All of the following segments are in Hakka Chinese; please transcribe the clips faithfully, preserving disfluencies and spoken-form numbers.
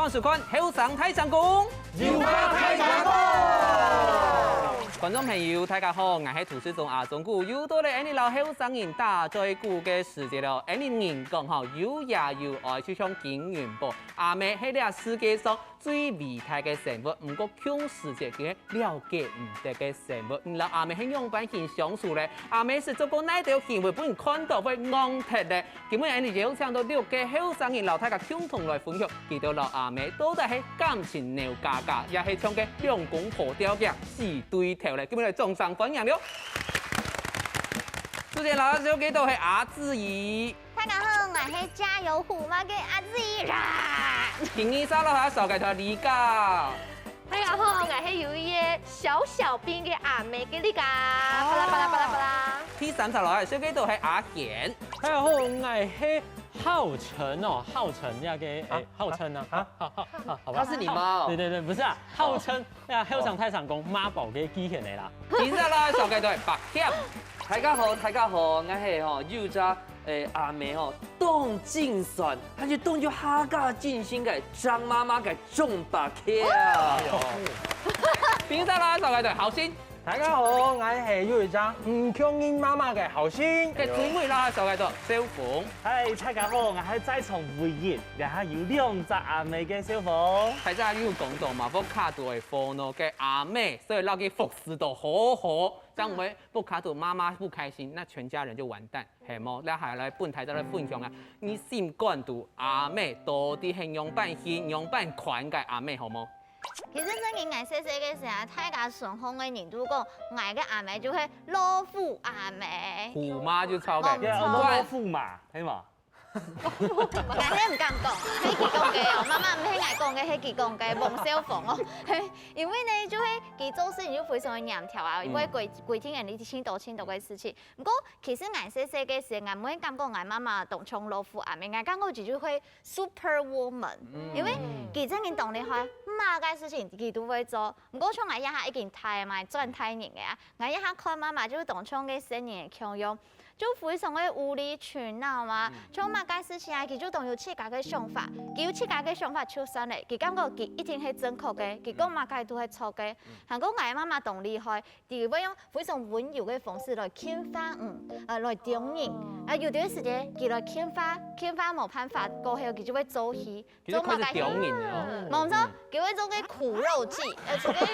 收看《後生大聲公》。有話大聲講。觀眾朋友，大家好，𠊎係主持人阿忠牯，又到了𠊎俚摎後生人打嘴鼓个時節了。𠊎俚人講吼，有爺有哀，就像金元寶。阿姆係這世界上最偉大个生物，毋過共時節佢係了解毋得个生物。你摎阿姆係仰般形相處咧？阿姆係做過哪兜行為分人看著會戇忒咧？今晡日𠊎俚邀請到六個後生人摎大家共同來分享佢兜摎阿姆到底係感情鬧噭噭，也係像該兩公婆吊頸死對頭咧。今晡日來掌聲歡迎了！首先摎大家紹介到係阿志怡。 大家好，𠊎係家有虎媽个阿志怡。第二儕摎大家紹介到Lika。大家好，𠊎係有一個小小兵个阿姆个Lika。巴拉巴拉巴拉巴拉。第三儕摎大家紹介到係阿賢。大家好，𠊎係浩辰哦，浩辰那個，誒，浩辰啊，啊，好好好，好吧。他是你媽哦。對對對，不是啊，浩辰，那後生大聲公媽寶个機器人啦。第四儕摎大家紹介到係白謙。大家好，大家好，𠊎係吼有隻 誒，阿姆吼，當精算，還係當有客家精神个張媽媽个鍾伯謙。第五儕摎大家紹介到係浩信。大家好，𠊎係有一隻毋共人媽媽个浩信。該最尾摎大家紹介到係小鳳。嗨，大家好，𠊎係在場唯一，這下有兩隻阿姆个小鳳。大家有講到嘛，屋下肚个火腦个阿姆，所以摎佢服侍到好好，這樣毋會屋下肚媽媽不開心，那全家人就完蛋。 係無？這下來分大家來分享啊！你心肝肚阿姆到底係仰般形、仰般款个阿姆，好無？其實真个，𠊎細細个時啊，大家身項个人都講，𠊎个阿姆就係老虎阿姆。虎媽就著个。哦，著。老虎嘛，係嘛？𠊎係毋敢講，係佢講个哦，媽媽毋係𠊎講个，係佢講个，黃少鳳哦。係，因為呢，就係佢做事情就非常个嚴條啊，因為規規定人哋盡多盡多个事情。毋過 其實𠊎細細个時，𠊎毋會感覺𠊎媽媽當像老虎阿姆，𠊎感覺佢就係super woman，因為佢真个當厲害，麼个事情佢都會做。毋過像𠊎這下已經大嘛，轉大人个啊，𠊎這下看媽媽就當像个細人个共樣，就非常个無理取鬧嘛，像麼个事情啊，佢就當有自家个想法，佢有自家个想法就算了，佢感覺佢一定係正確个，佢講麼个都係著个。還過𠊎媽媽當厲害， 佢會用非常溫柔个方式來勸化你，呃，來刁你。啊，有段時間佢來勸化，勸化無辦法，過後佢就會做戲，其實開始刁你了哦。無錯，佢會做个苦肉計，呃，做个，呃，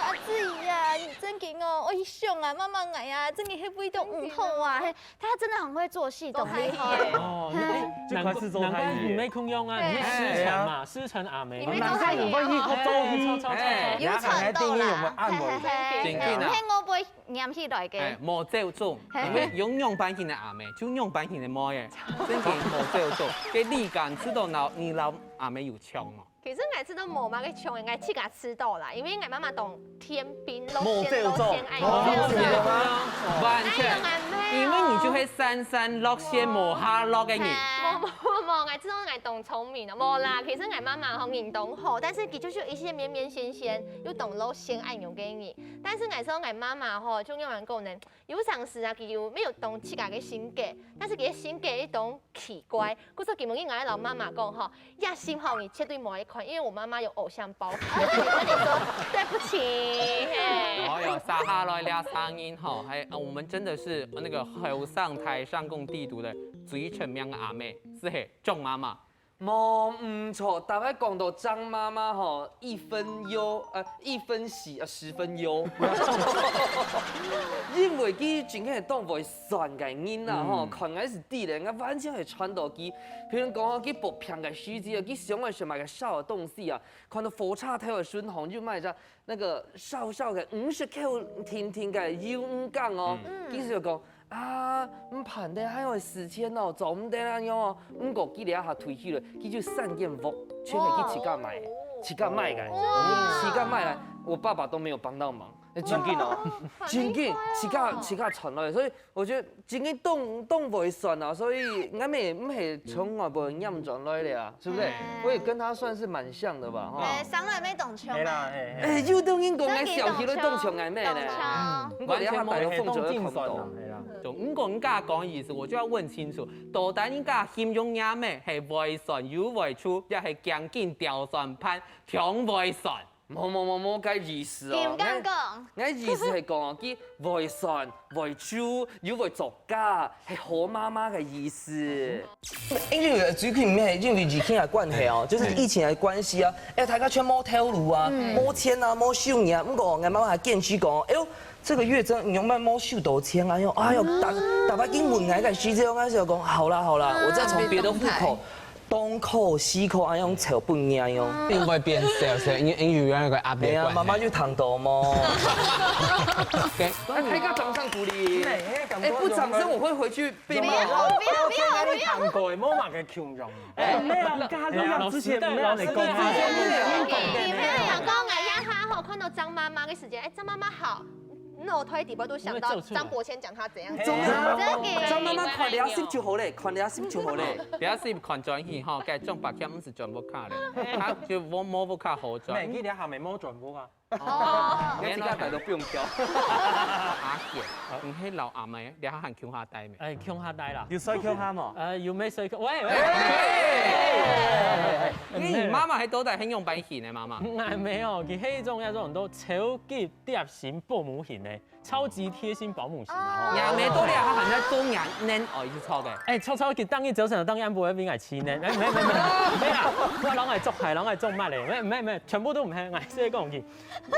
阿志怡啊，你真个哦，我一想啊，媽媽𠊎啊，真个係為著你好啊，嘿，他真的很會做戲，當厲害。哦，難怪難怪你毋係共樣啊，你係師承嘛，師承阿姆。你們都係難怪你會去做戲。有傳到啦，嘿嘿嘿，毋係我會 拈起來个。哎，無走種，因為有仰般形个阿姆，就仰般形个妹仔，真个無走種。該你講，知著摎你摎阿姆有像無？其實𠊎知著無麼个像，𠊎自家知著啦，因為𠊎媽媽當天兵落線，落線愛，完全，因為你就係三山落線無下落个人。無無無，𠊎知著𠊎當聰明哦，無啦，其實𠊎媽媽吼人當好，但是佢就係有一些面面線線，又當落線愛用个人。 但是𠊎想𠊎媽媽吼，就仰般講呢，有當時啊，佢有沒有當自家个性格，但是佢个性格又當奇怪。故所今晡日𠊎愛摎媽媽講吼，這心吼你絕對莫愛看，因為我媽媽有偶像包袱。我跟你說，對不起，嘿。哎喲，接下來這聲音吼，還，呃，我們真的是那個後生大聲公底肚个最出名个阿姆，係嘿，鍾媽媽。 無毋著，逐擺講著張媽媽吼，一分憂，呃，一分喜啊，十分憂。因為佢真个係當會算个人啊吼，看𠊎就知咧，𠊎完全會揣著佢。譬如講吼，佢發病个時節啊，佢想愛食麼个燒个東西啊，看著火車頭个順風就買隻 那個燒燒个五十塊定定个魷魚羹哦，佢就講啊，毋盼得還愛時間哦，做毋得恁樣哦。毋過佢這下退休了，佢就三間屋，全係佢自家買，自家買个，自家買个。我爸爸都沒有幫到忙。欸，真緊哦，真緊，自家自家傳落來，所以我覺得真緊當當會算啊，所以𠊎乜毋係從外背念轉來的啊，是不是？我也跟他算是蠻像的吧，哈。欸，生來乜當像。係啦，係係。欸，有當人講𠊎小時候當像𠊎妹呢，當像。不過你看大家動作都看不懂。就毋過人家講意思，我就要問清楚，到底人家形容若妹係會算有會出，也係驚緊吊算盤，忒會算？ 無無無無，該意思哦。點敢講？𠊎意思係講，佢會算、會煮，又會作家，係好媽媽个意思。因為最近面因為疫情个關係哦，就是疫情个關係啊，哎，大家全無頭路啊，無錢啊，無收入啊。不過，𠊎媽媽還堅持講，哎喲，這個月真的有沒有收到錢啊？喲，哎喲，打打把給問𠊎个時節，𠊎就講，好啦好啦，我再從別的戶口 東扣西扣，恁樣湊分你啊喲。因為變少少，因因為有一個壓力。哎呀，媽媽就談到嘛。OK，那開個掌聲鼓勵。哎，不掌聲我會回去被罵。不要不要不要不要！談過，無嘛个共樣。哎，沒有，剛剛都要之前都沒有你講。你沒有講，哎呀，哈吼，看到張媽媽个時間，哎，張媽媽好。 腦袋底部都想到張伯謙講他怎樣怎樣。真的，張媽媽看了十就好嘞，看了十就好嘞。不要是看轉去吼，該張伯謙毋係轉屋下嘞，他就無無屋下好轉。每日你還沒摸轉屋啊？哦，你自家帶都不用挑。阿姐，你係老阿妹，你還喊共下帶咩？哎，共下帶啦。有睡共下無？呃，有沒睡共？喂喂。你媽媽還到底很用白起呢，媽媽？哎，沒有，佢係一種那種都超級貼心保姆型的。 超級貼心保姆型啊。也沒多了，他還在中年恁哦，也是錯的。哎，超超級當一早晨，當一暗晡會比𠊎氣呢。哎，沒沒沒沒啦，我攏愛做菜，攏愛做乜嘞？沒沒沒，全部都毋係，𠊎係講佢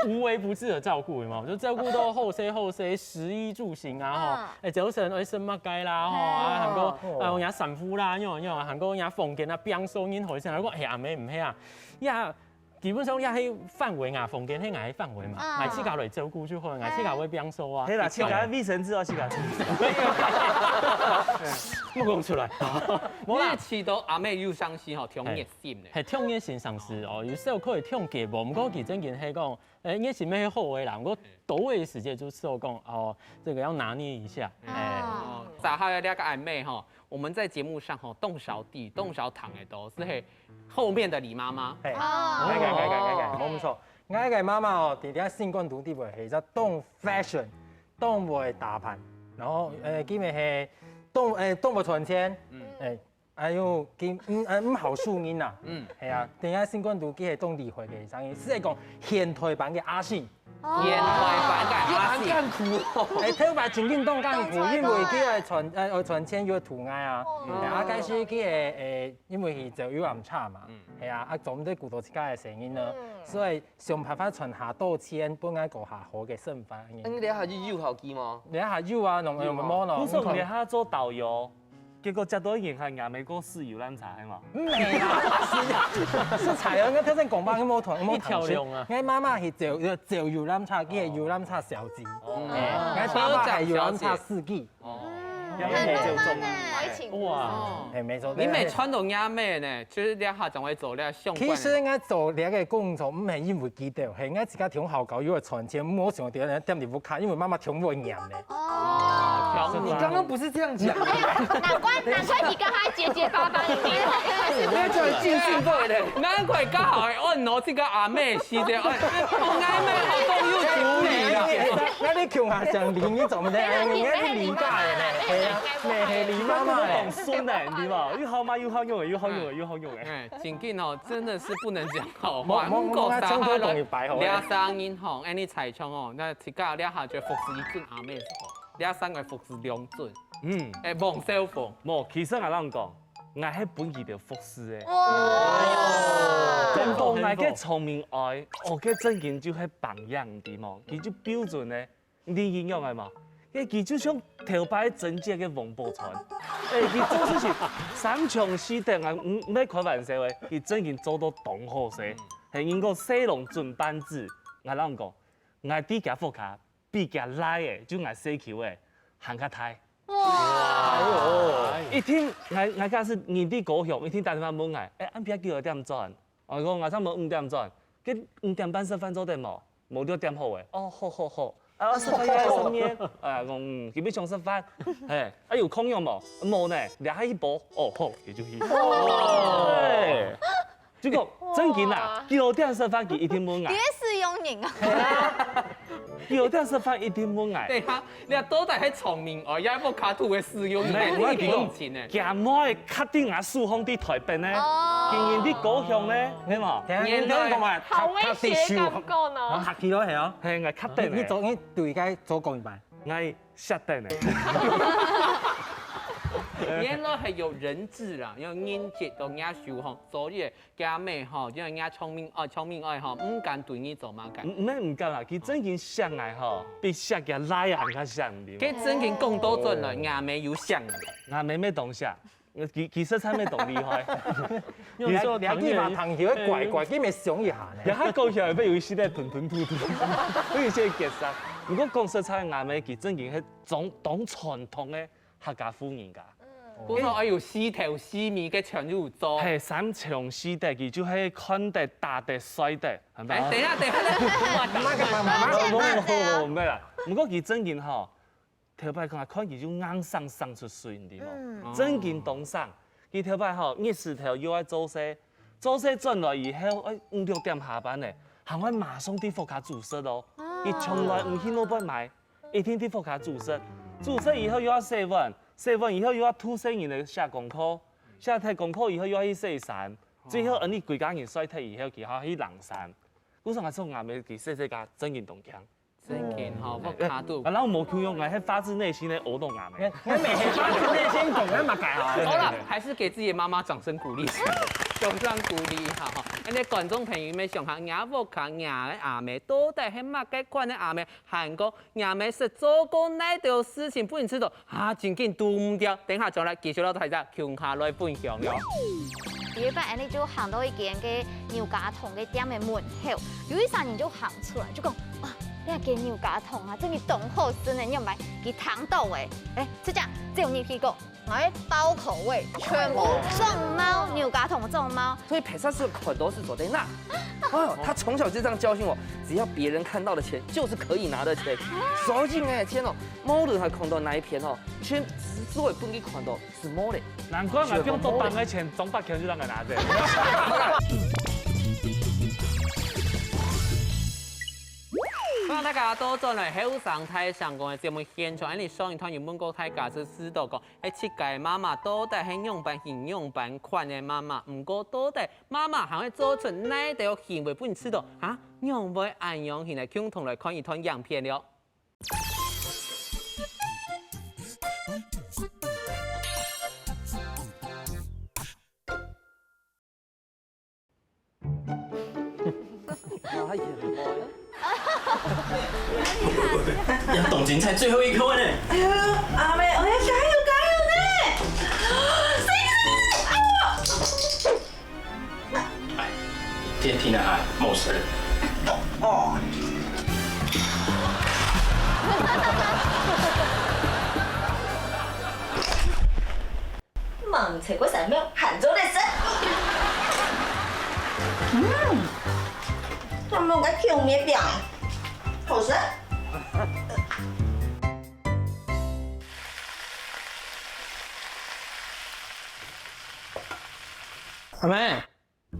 無微不至的照顧嘛，就照顧到後生後生，食衣住行啊吼。哎，早晨愛食麼个啦吼，啊，還過啊，有人衫褲啦，有有，還過人房間啊，冰箱恁好勢，還過哎呀，沒毋係啊，呀。 基本上也係範圍啊，房間係𠊎个範圍嘛，𠊎自家來照顧就好，𠊎自家會變瘦啊。係啦，自家衛生紙啊，自家清。莫講出來。無啦，試到阿妹有上司吼，忒熱心咧。係忒熱心上司哦，有時候可以忒雞婆，毋過佢正經係講，誒，熱心係好个啦，毋過多个時間就係講哦，這個要拿捏一下。誒，哦，啥好這個阿妹吼，我們在節目上吼，當少提，當少談个都係後面的李媽媽。係，哦，該該該該該該，無毋著。 𠊎个媽媽哦，在這心肝肚底背係一隻當fashion、當會打扮，然後呃，佢乜係當誒當會賺錢，誒，哎喲，佢嗯呃毋好輸人啊，嗯，係啊，在這心肝肚佢係當厲害个生意，係講現代版个阿信。現代版个阿信，很艱苦哦。誒，頭擺正經當艱苦，因為佢愛賺誒愛賺錢又愛渡𠊎啊，啊，該時佢係誒，因為佢走遊覽車嘛，係啊，啊，做毋得顧到自家个生意呢，所以 想辦法賺下多錢，分𠊎過下好个生活。嗯，你還有有好機嗎？你還有啊，啷會無咯？不是，你還做導遊，結果接到人還也沒過試遊覽車，係嘛？毋係啦，係係，𠊎頭先講嘛，𠊎無同，無一條龍啊。𠊎媽媽係走走遊覽車，佢係遊覽車小姐，哦，𠊎爸爸係遊覽車司機。 哦，很浪漫呢，愛情故事。哇，誒，沒錯，你每穿到阿妹呢，就是這下正會做這相關的。其實𠊎做這個工作，毋係因為佢兜，係𠊎自家忒好搞，又愛賺錢，無想到踮踮佇屋下，因為媽媽忒會念咧。哦，你剛剛不是這樣講的。難怪難怪你剛才結結巴巴的眉頭，不要叫人盡興過的。難怪剛好還按到這個阿妹，是的，哎，我阿妹好動又處理啊。 該你共下姓李，你做毋得，你你李家个呢？係啊，你係李媽媽个。當順呢，你知無？又好嘛，又好用个，又好用个，又好用个。哎，真緊哦，真的是不能講好話。莫莫莫，毋過三下來，講一擺好了。這三人吼，哎，你猜想哦，那自家這下就服侍一陣阿妹，這三個服侍兩陣。嗯，哎，王少峰。無，其實𠊎摎你講， 𠊎係分佢兜服侍个。哇！講到𠊎个聰明哀，哦，該正經就係榜樣，你知無？佢就標準个，你認樣个嘛？該佢就像頭擺貞節个王寶釧，誒，佢做事情三從四德啊，毋毋係開玩笑个，佢正經做到當好勢，係人講細郎準半子，𠊎摎你講，𠊎在厥屋下 比厥倈仔，就𠊎細舅仔，還較大。哇！一定，𠊎𠊎假使人在高雄，一定打電話問𠊎，誒，暗晡幾多點轉？𠊎講𠊎差毋多五點轉，該五點半食飯做得無？無六點好欸。哦，好好好。啊，食飯愛食麵。啊，講，嗯，今晡日想食飯。嘿，啊，有空樣無？無呢，這下去報。哦，好，佢就去。對。結果，正經啊，哇。幾多點食飯，佢一定問𠊎。你係使用人啊？幾多點食飯，一定問𠊎。等一下，你到底係聰明哦，也無卡肚个使用人，毋係，你一定用錢呢。我講，佢阿妹確定啊，手放在台北呢，哦。今日在高雄呢，係無？等一下，你講嘛，好危險的感覺呢。客氣咯，係哦。係，𠊎確定呢。你，你做，你對該做講一半。 𠊎嚇等呢。原來還有人質啦，要人質到𠊎手吼，所以佢阿姆吼，因為𠊎聰明愛，聰明愛吼，毋敢對你做麼个。毋，毋係毋敢啦，佢正經惜𠊎吼，比惜厥倈仔還較惜，你知無？佢正經講倒轉來，𠊎阿姆有惜你。𠊎阿姆乜當惜。 其，其實佢乜當厲害。有時候你，你地方糖油會怪怪，你乜想一下呢。然後講起來會有一息仔吞吞吐吐，會有一息結舌。毋過講實在，𠊎阿姆佢正經係當，當傳統个客家婦人家。嗯。故所愛有四頭四尾个全部做。係，三從四德，佢就係看得、打得、睡得，係咪？欸，等一下，等一下，等一下。慢慢，慢慢。無，無，無，無，無啦。毋過佢正經吼， 頭擺講啊，看佢就硬生生出水，你知無？嗯。正經當生。佢頭擺吼，日時頭又愛做事，做事轉來以後，愛五六點下班呢，還愛馬上在屋下煮食哦。哦。佢從來毋去外背買，一定在屋下煮食。煮食以後又愛洗碗，洗碗以後又愛渡細人仔寫功課，寫忒功課以後又愛去洗衫，最後恁呢歸家人睡忒以後，佢還去領衫。故所𠊎想𠊎阿姆佢細細个正經當強。 正經吼，嗯。屋下肚。啊，然後無共樣，𠊎係發自內心个阿公阿姆。你，你每天發自內心講个麼个啊？好了，還是給自己的媽媽掌聲鼓勵，掌聲鼓勵哈哈。恁呢觀眾朋友們想下，若屋下若个阿姆到底係麼个款个阿姆，還過若姆識做過哪兜事情分你知著，啊，正經堵毋著。等下轉來繼續摎大家共下來分享喲。有一擺，恁呢就行到一間个牛軋糖个店个門口，有一儕人就行出來，就講：「哇， 這間牛軋糖啊，正經當好食呢，你有買？」佢聽著欸，欸，直接走入去講：「𠊎愛包口味，全部中毛，牛軋糖中毛。」所以白沙是很多是昨天那。哎呦，他從小就這樣教訓我，只要別人看到的錢，就是可以拿的錢。所以今天的錢哦，無論還看到哪一片哦，錢只會分你看到。 係無咧。難怪𠊎放做當个錢，張伯強就讓佢拿走。歡迎大家倒轉來後生大聲公个節目現場，恁呢上一段有問過大家，就知著講，欸，自家媽媽到底係仰般形、仰般款个媽媽，毋過到底媽媽還會做出哪兜行為分你知著啊？仰會恁樣形，來共同來看一段影片了。 要董金菜最後一口呢。哎呀，阿妹，哎呀，加油，加油呢！哎，電梯男孩，冒失。哦。吂超過三秒，還做得食。嗯，他們个口味變，好食。阿妹，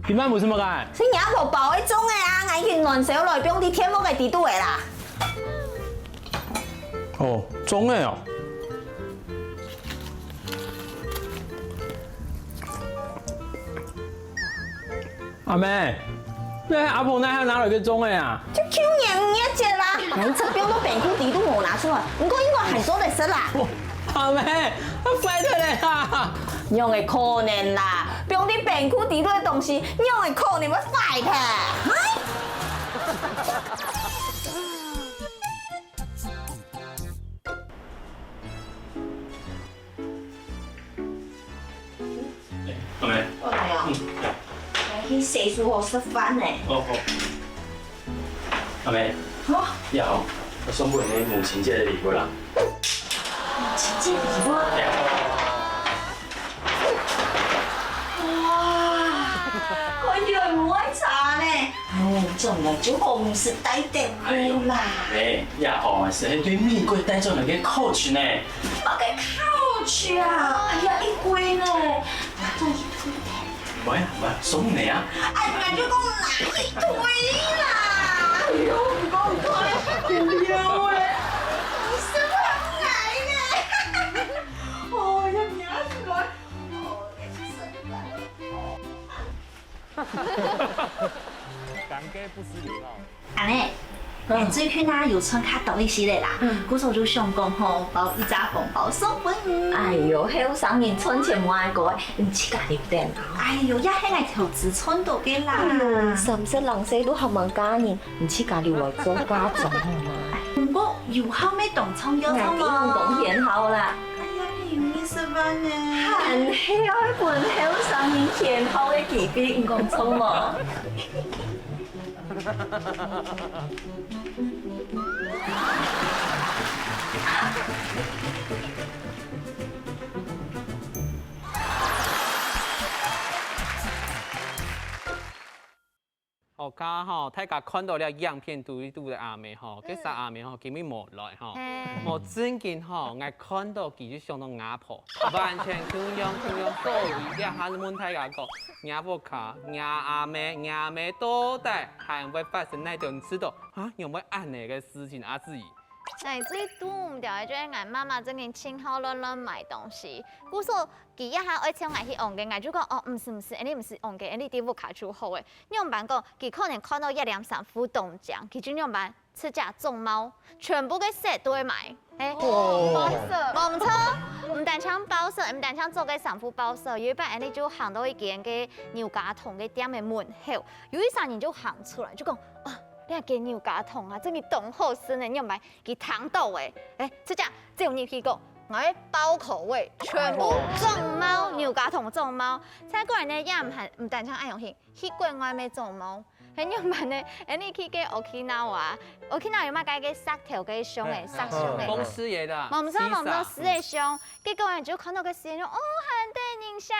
今晡無食麼个？係若婆包个粽仔啊，𠊎已經暖燒來放在電鍋个底肚个啦。哦，粽仔哦。阿妹，這阿婆哪還拿來个粽仔啊？就舊年五月節啦，𠊎一直放到冰庫底肚無拿出來，毋過應該還做得食啦。 阿妹，壞忒咧啦！仰會可能啦？放在冰庫底肚个東西，仰會可能會壞忒？阿妹。過來哦。嗯。來去洗手好食飯呢。哦，好。阿妹。哦。你好，我送分你母親節个禮物啦。 親戚禮物。哇，看起來毋會差呢。哦，這轉來就好，毋使帶等啦。哎，也好啊，係對美國帶轉來个coach呢。麼个coach啊？哎呀，一歸呢，拿到一堆。喂喂，送你啊！哎，你就講拿一堆啦！哎呦，你講你講，很牛哎！你是不是很矮呢？哦，要压起来，哦，要生出来了。 感覺不失禮貌。阿妹，最近啊有賺較多一息个啦，故所就想講吼，包一隻紅包送分你。哎喲，後生人賺錢無愛過，你自家留等啊。哎喲，也係𠊎投資賺到个啦。三十零歲都還吂嫁人，你自家留來做嫁妝好嗎？毋過有好咩當重要，那你用講現好啦。哎呀，你有二十萬呢。還係愛分後生人現好个機會，你講錯無？ 好，剛剛吼，大家看到這影片肚裡肚个阿妹吼，該儕阿妹吼，今日無來吼，無正經吼，𠊎看到佢就想到阿婆，完全共樣共樣。所以這下問大家講，若屋下、若阿妹、若阿妹到底還會發生哪種事道啊？仰會恁呢个事情啊？志怡， 𠊎最堵毋著个就係𠊎媽媽正經盡好亂亂買東西，故所佢一下愛請𠊎去用个，𠊎就講哦，毋使毋使，恁呢毋使用个，恁呢在屋下就好个。仰般講，佢可能看到一領衫褲當靚，佢就仰般直接總買，全部个set都會買。嘿，包色，無錯，毋單淨包色，毋單淨做个衫褲包色，有一擺恁呢就行到一間个牛軋糖个店个門口，有一儕人就行出來，就講啊，這間牛軋糖啊，正經當好食呢，你有買？ 佢聽到欸，欸，直接走入去講，𠊎愛包口味，全部總買，牛軋糖總買。再過來呢，也毋還毋單淨恁樣形，去國外乜總買。係仰般呢？恁呢去个Okinawa，Okinawa有麼个个石頭个熊欸，石熊欸。風獅爺的，無毋著，無毋著，獅仔熊。結果呢，就看到个獅仔熊，哦，還得人笑。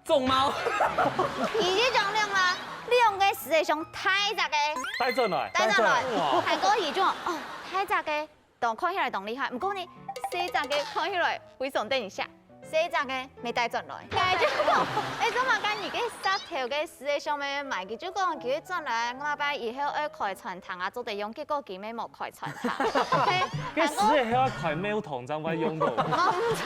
總買。佢就講兩啦，兩个獅仔熊大隻个，帶轉來，帶轉來，哇還過佢就哦，大隻个，當看起來當厲害，毋過呢，細隻个看起來非常得人惜，細隻个乜帶轉來。𠊎就講，欸，做麼个你个石頭个獅仔熊乜買？佢就講佢轉來，𠊎爸以後愛開餐廳啊，做得用，結果佢乜無開餐廳。嘿，該獅仔係愛開廟堂正會用到。無毋著，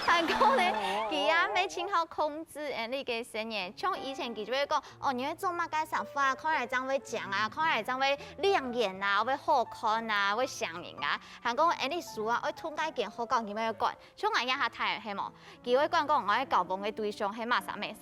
還過呢，佢也乜盡好控制恁呢个細人，像以前佢就會講，哦，你愛做麼个衫褲啊，看來正會靚啊，看來正會亮眼啊，會好看啊，會像人啊。還講恁呢書啊，愛讀該間學校，佢乜會管。像𠊎這下大人係無，佢會管講𠊎愛交往个對象係麼儕麼儕。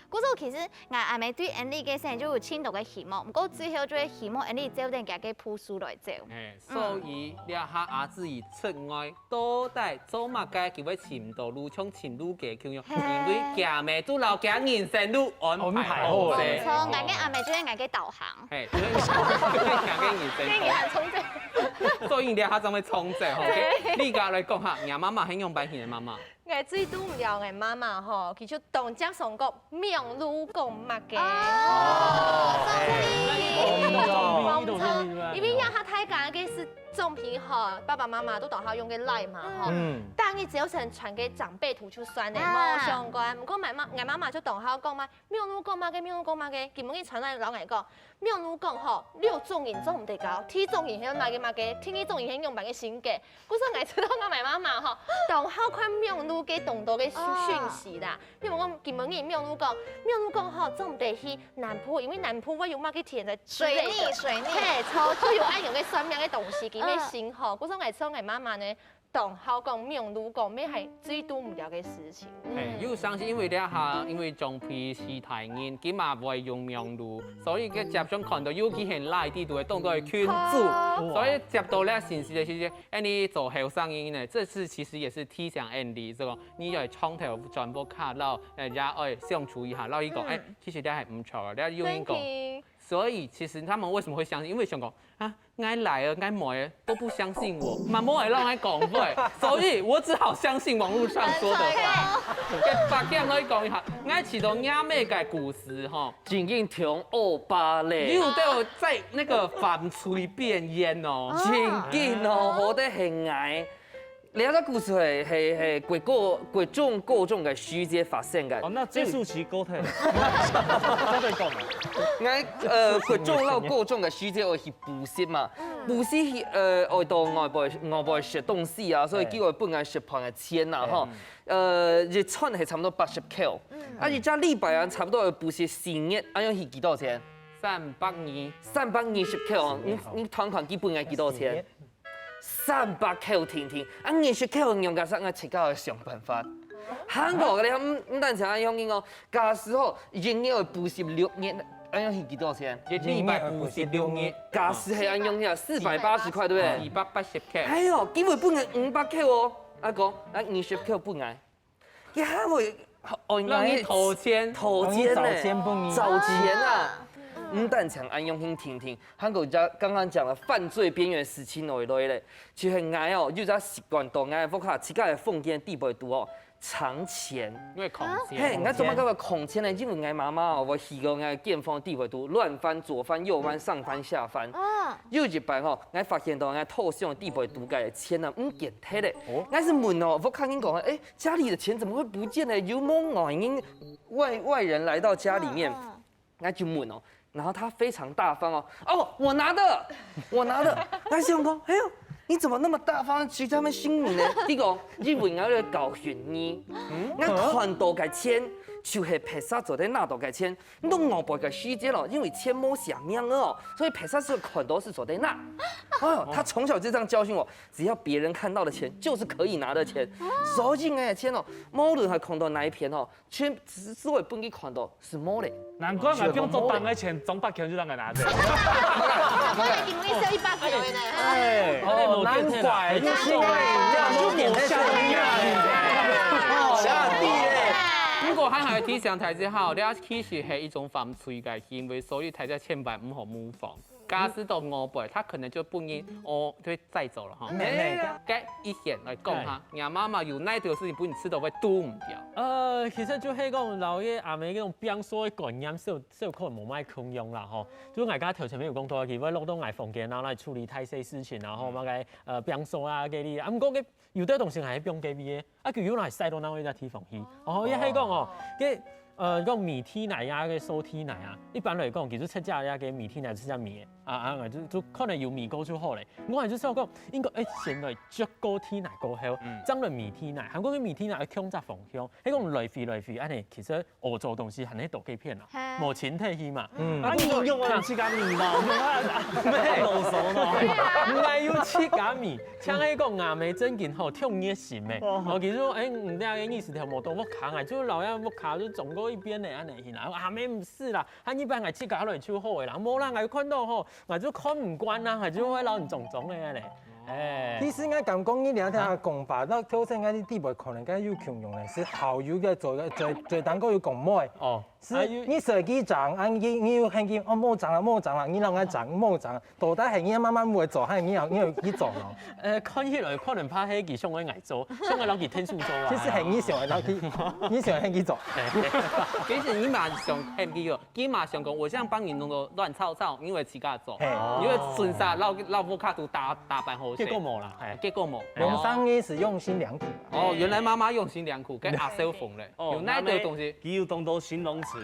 故所其實𠊎阿姆對恁呢个細人就有盡多个希望，毋過最後就會希望恁呢照等佢个步數來走。哎，所以這下阿志姨出外到底做麼个，佢會尋到路，像尋路个共樣，因為佢阿姆都摎佢人生路安排好安排好勢。無錯，𠊎个阿姆就係𠊎个導航。嘿，就是佢个人生路。很聰明。所以你這下正會衝著吼，OK？你而家來講下，你媽媽係仰般型个媽媽？ 𠊎最堵毋著𠊎媽媽吼，佢就當接常講網路講麼个。哦，送禮。無錯，因為這下大家个係總係吼，爸爸媽媽都當好用个Line嘛吼。嗯，逐日朝晨傳个長輩圖就算了，啊無相關。毋過𠊎媽，𠊎媽媽就當好講嘛，網路講麼个，網路講麼个，今晡日傳來摎𠊎講，網路講吼，六種人做毋得交，第一種人係麼个麼个，第二種人係仰般个性格。 故所𠊎知道𠊎媽媽吼，當好看網路个當多个訊息啦。比如講，今晡日網路講，網路講吼，做毋得去南部，因為南部會有麼个天災之類的。水逆，水逆。嘿，超就有恁樣个算命个東西，佢个心吼。故所𠊎知道𠊎媽媽呢，當好講網路講，乜係最堵毋著个事情。嘿，又相信因為這下因為長輩係大人，佢嘛毋會用網路，所以佢接上看到，尤其係Line裡肚个當多个群組，所以接到這信息个時節， 恁呢做後生人呢，這次其實也是提醒恁呢，這個你愛長透轉屋下，摎呃也愛相處一下，摎佢講，哎，其實這還毋錯，這有人講。所以其實他們為什麼會相信？因為想講啊，𠊎倈仔、𠊎妹仔都不相信我，嘛無愛摎𠊎講話，所以我只好相信網路上說的話。个八點來講一下，𠊎知道阿姆个故事吼，正經忒惡霸咧。又都有在那個犯罪邊緣哦。正經哦，好得很矮。你這故事係係係國高國中高中个時節發生个。哦，那這數期高太，高太講了。𠊎呃國中到高中个時節，我去補習嘛，補習去呃，我到外背外背食東西啊，所以叫我分𠊎食飯个錢啦吼。呃，一餐係差不多八十塊，啊一隻禮拜啊，差不多要補習四日，啊樣係幾多錢？三百二，三百二十塊哦。你你團款基本愛幾多錢？三百塊定定，啊二十塊娘家上愛自家去想辦法。還過个咧，毋毋單淨恁樣哦，假使吼一日愛補習六日，恁樣係幾多錢？一禮拜補習六日，假使係恁樣呀，四百八十塊，對不對？二百八十塊。哎喲，基本分𠊎五百塊哦。啊講，啊二十塊分𠊎。佢還會愛讓你討錢，討錢呢，讓你找錢分你找錢啊！毋單淨恁樣定定，還過人家剛剛講了犯罪邊緣時期來來咧，就係𠊎哦，有隻習慣到𠊎屋下自家个房間底背肚哦，藏錢。因為空嘿，間。𠊎做麼个會藏錢呢？因為𠊎媽媽哦，會去到𠊎間房底背肚亂翻、左翻、右翻、上翻、下翻。啊，有一擺吼，𠊎發現到𠊎頭上底背肚个錢啊，毋見忒咧。𠊎係問哦，屋下人講，哎，家裡的錢怎麼會不見呢？有無外人外外人來到家裡面？嗯那就問哦，然後他非常大方哦，哦，我拿的，我拿的。那想講，哎呦，你怎麼那麼大方，去他們心裡呢？第一個，因為𠊎要教訓你，𠊎看到个錢就係別儕做得拿到个錢，你都外背个時節咯，因為錢無寫名哦，所以別儕係看到係做得拿。哎呦，他從小就這樣教訓我，只要別人看到的錢，就是可以拿的錢。所以𠊎个錢哦，無論係看到哪一片哦， 全只只會分佢看到係無咧。難怪𠊎放做當个錢，總八千就讓佢拿走。那你今日是一百九的呢？哎，哦，難怪，就是因為就無下地啊。下地咧。不過還係提醒大家哈，這其實係一種犯罪个行為，所以大家千萬毋好模仿。假使到外背，他可能就分人哦，就會載走了哈。妹妹該一賢來講哈，你媽媽有哪一條事情分你知道會堵毋掉？呃，其實就係講，摎个阿姆該種摒掃个觀念，係有係有可能無麼个共樣啦吼。就𠊎頭前面有講到，佢會落到𠊎房間，然後來處理大細事情，然後麼个呃摒掃啊，該類。啊，毋過該有兜東西還係放該位个，啊，佢又拿來塞到另外一隻地方去。哦，也係講哦，該呃講米袋泥啊，該掃地泥啊，一般來講，佢就直接啊該米袋泥直接米个。 啊啊，就就可能有米過就好咧。𠊎就想講，應該愛先來捉過地泥過後，正來米袋泥。還過該米袋泥愛共隻方向，係講來回來回，恁呢其實歐洲東西還係多該片啊，係無清忒去嘛。嗯啊，你用用自家米嘛，用啊，老手嘛。毋係有自家米，像係講阿姆正經吼，忒熱心誒。哦，其實誒，你這個意思條無到屋下，就摎這屋下就種過一遍呢，恁呢去啦。阿姆毋使啦， 啊，一般𠊎自家來就好个啦，無啦，𠊎看到吼，𠊎就看毋慣啦，𠊎就會摎你種種个咧。哎，其實𠊎感覺你兩條講法，到頭先𠊎在底背可能該有共樣咧，係好友个做个最最當過有講妹，哦，係你設計長啊，你你有喊佢哦，莫長啦，莫長啦，你讓佢長，莫長，到底係你慢慢會做，還係你要你要去做咯？呃，看起來可能怕係佢想愛𠊎做，想愛摎佢天數做啊。其實係你想要去，你想要去做。其實你嘛想喊佢哦，佢嘛想講，我這樣幫你弄到亂糟糟，因為自家做，嘿因為順續老老屋下都打打扮好勢，結果無啦，哎，結果無。龍山也是用心良苦啊。哦，原來媽媽用心良苦，該阿小鳳咧，哦有哪一個東西？佢有當多形容詞，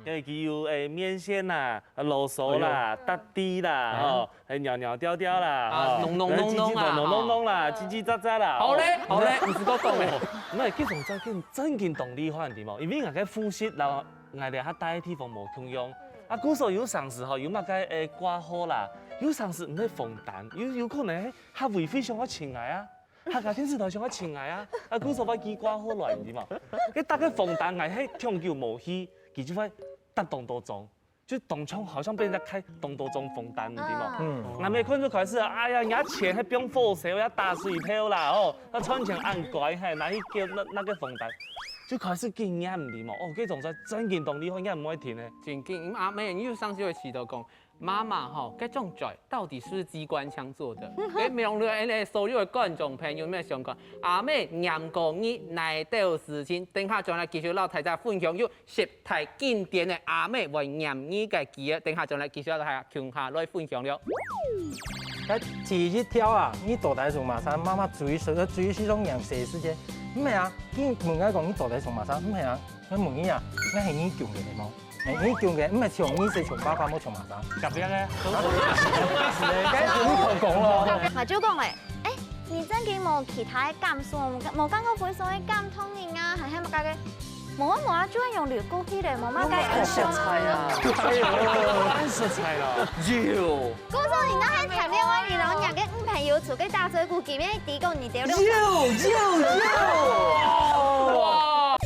因為佢有誒面線啦、老手啦、搭地啦，吼，還扭扭調調啦，啊，弄弄弄弄啊，弄弄弄啦，叽叽喳喳啦。好咧，好咧，毋係講講咧。毋係，這種真正真正當厲害，你知無？因為𠊎个膚色，然後𠊎等下戴个地方無共樣。啊，故所有常時吼，有麼个誒掛號啦，有常時毋係紅單，有有可能係客委會想愛請𠊎啊，客家電視台想愛請𠊎啊，啊，故所會寄掛號來，你知無？該逐个紅單𠊎係長久無去，佢就會搭當多張。 就當像好像被人家開當多張紅單，你知無？嗯，𠊎每看就開始，哎呀，人家錢還放火燒，要打水漂啦，哦，那賺錢恁乖，還拿去叫那那個紅單，就開始經驗，你知無？哦，這種在正經當厲害，應該毋會停的。正經，阿妹，你有上次有提到講，媽媽吼，該種嘴到底是不是機關槍做的？該網路N S所有的觀眾朋友有沒有想過，阿姆念過你哪兜事情？等下轉來繼續摎大家分享有十大經典的阿姆會念你个句仔。等下轉來繼續摎大家共下來分享了。該第一條啊，你到底從麼儕？媽媽最熟，最時常念細時節。毋係啊，佢問𠊎講你到底從麼儕？毋係啊，𠊎問你啊，𠊎係你降个係無？ 哎，你降个，毋係像你，係像爸爸，無像媽媽。隔壁个。該係你講咯。𠊎就講咧，哎，你正經無其他个感受，無感覺非常个感動人啊，還係麼个个？無啊無啊，就會用流過去咧，無麼个印象啊。哎呦，恁實在啦。有。故所你那還談戀愛，你老娘个女朋友出去打嘴鼓，今天提供你丢六。有有有！哇！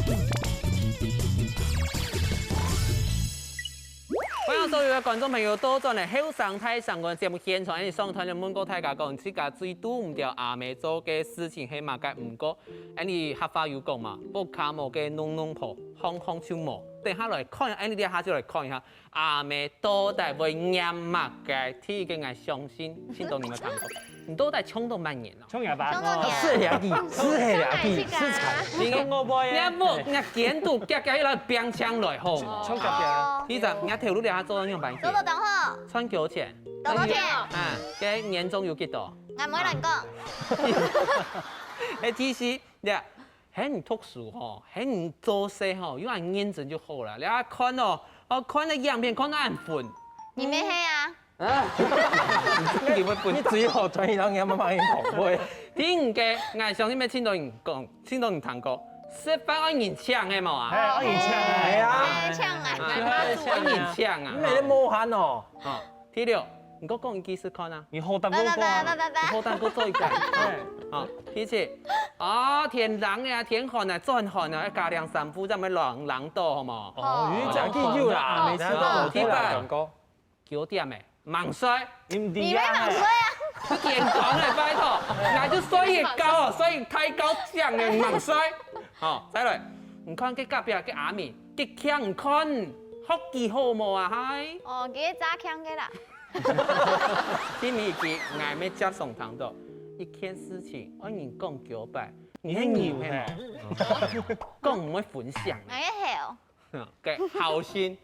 歡迎所有个觀眾朋友倒轉來後生大聲公个節目現場，恁樣上段就問過大家講，自家最堵毋著阿姆做个事情係麼个？毋過，恁樣客話有講嘛，屋下無个㘝㘝婆，項項就無。等下來看，恁樣這下就來看一下，阿姆到底會念麼个？第一个，𠊎相信，盡多人有聽過。你到底衝到麼人？ 衝阿爸。衝到你啊。係這句，係這句，係慘。你講我會啊。你屋，你間肚，遽遽一來變強來好無？衝隔壁啊。哦。第一，你頭路這下做到仰般去？做到當好。賺幾多錢？多少錢？啊，該年終有幾多？𠊎毋會亂講。哎，其實，你看，係你讀書吼，係你做事吼，有恁認真就好啦。你啊看哦，哦，看个影片看到恁昏。你乜係啊？ 啊！你會分你最好轉去同你媽媽講話。第五个，𠊎相信乜盡多人講，盡多人聽過，食飯愛人請个無啊？哎，愛人請个。係啊。哎，請啊，啊，愛人請啊。你乜無閒哦。好，第六，你過講一句試看啊。你好膽過講啊。拜拜拜拜拜拜。你好膽過做一個。哎。好，第七，啊，天冷了啊，天寒了，做寒了，愛加領衫褲，正毋會冷冷到，好無？哦，有一隻記住啦，哦，每次都有聽啦。第八， 九點欸，吂睡。你毋知啊？你乜吂睡啊？你健康欸，拜託，𠊎就睡一覺哦，睡太高興欸，吂睡。好，再來，你看該隔壁个阿明，佢強看，學習好無啊？嗨。哦，佢係詐強个啦。第二句，𠊎乜接常聽到，一件事情，愛人講九擺，你係牛係無？講毋會分享。𠊎个係哦。該孝心。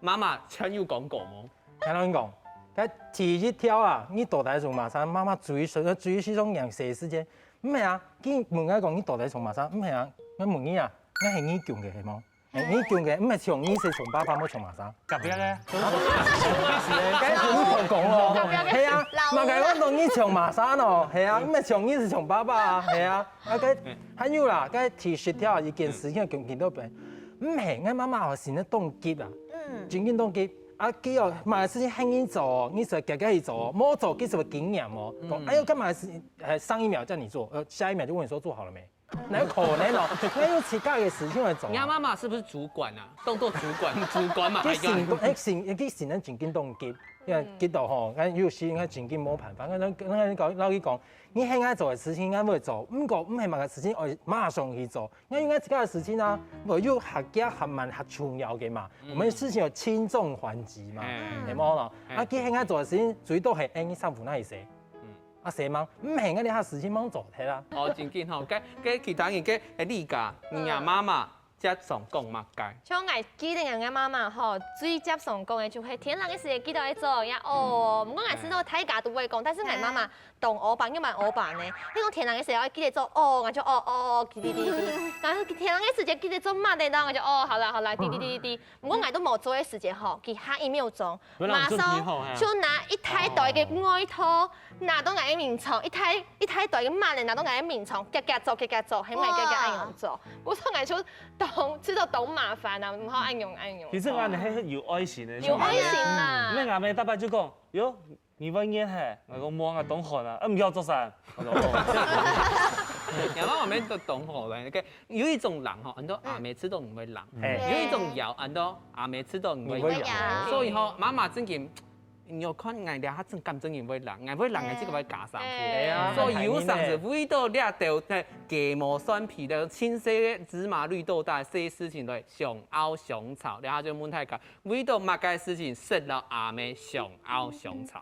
媽媽曾有講過無？𠊎同你講，該第一條啊，你到底從麼儕？媽媽最熟，最時常念細時節。毋係啊，佢問𠊎講你到底從麼儕？毋係啊，𠊎問你啊，𠊎係你降个係無？係你降个，毋係像你，係像爸爸，無像麼儕。隔壁个。該係你同講咯。係啊，嘛該講到你像麼儕咯？係啊，毋係像你，係像爸爸啊，係啊。啊，該還有啦，該第十條啊，一件事情要緊緊到變。 毋係，𠊎媽媽吼，性格當急啊，嗯。真經當急。啊，佢哦，麼个事情喊你做哦，你就遽遽去做哦，無做，佢就會緊念哦。講，嗯。哎喲，該麼个事情，哎，上一秒叫你做，呃，下一秒就問你說做好了沒？哪有可能哦？𠊎有自家个事情來做啊。你媽媽是不是主管啊？當做主管，主管嘛，佢性格，還要。佢性，佢性格真經當急，因為急到吼，𠊎有時𠊎真經無辦法，𠊎，𠊎，𠊎，𠊎講，你喊𠊎做个事情，𠊎會做，毋過毋係麼个事情，愛馬上去做。 𠊎有𠊎自家个事情啊，𠊎有較加較慢較重要个嘛。嗯。我們事情有輕重緩急嘛，嗯。係無咯？嗯。啊，佢喊𠊎做个事情，最多係，哎，你衫褲哪位洗？嗯。啊，洗嗎？毋係，𠊎這下事情吂做忒啊。哦，真經吼，該，該其他人，該，哎，你家，你阿媽媽，接常講麼个？像𠊎記得𠊎个媽媽吼，最接常講个就係天冷个時節記得愛做，呀，哦，毋過𠊎知道大家都會講，但是𠊎媽媽 當烏白，又蠻烏白呢。你講天冷个時節愛記得做哦，𠊎就哦哦哦，記記記記。然後天冷个時節記得做麼个，然後𠊎就哦，好啦好啦，記記記記記。毋過𠊎都無做个時節吼，佢下一秒鐘，馬上就拿一大袋个外套，拿到𠊎个眠床，一大一大袋个麼个拿到𠊎个眠床，遽遽做，遽遽做，喊𠊎遽遽恁樣做。𠊎說𠊎就當，知道當麻煩啊，毋好恁樣恁樣。其實𠊎係有愛心个，有愛心啦。因為阿姆大伯就講，喲， 你會熱係？𠊎講無啊，當寒啊，啊，毋要著衫。𠊎講哦。然後𠊎兜都當好了，OK，有一種人吼，很多阿姆知道你會冷，嘿。有一種窯，很多阿姆知道你會窯。你會窯。所以吼，媽媽真經，你有看，𠊎這下正感覺人會冷，𠊎會冷，𠊎這个會加衫褲。哎呀所以有常時為到這兜雞毛蒜皮个、青色个芝麻綠豆大細事情來相拗相吵，然後就問大家，為到麼个事情識摎阿姆相拗相吵？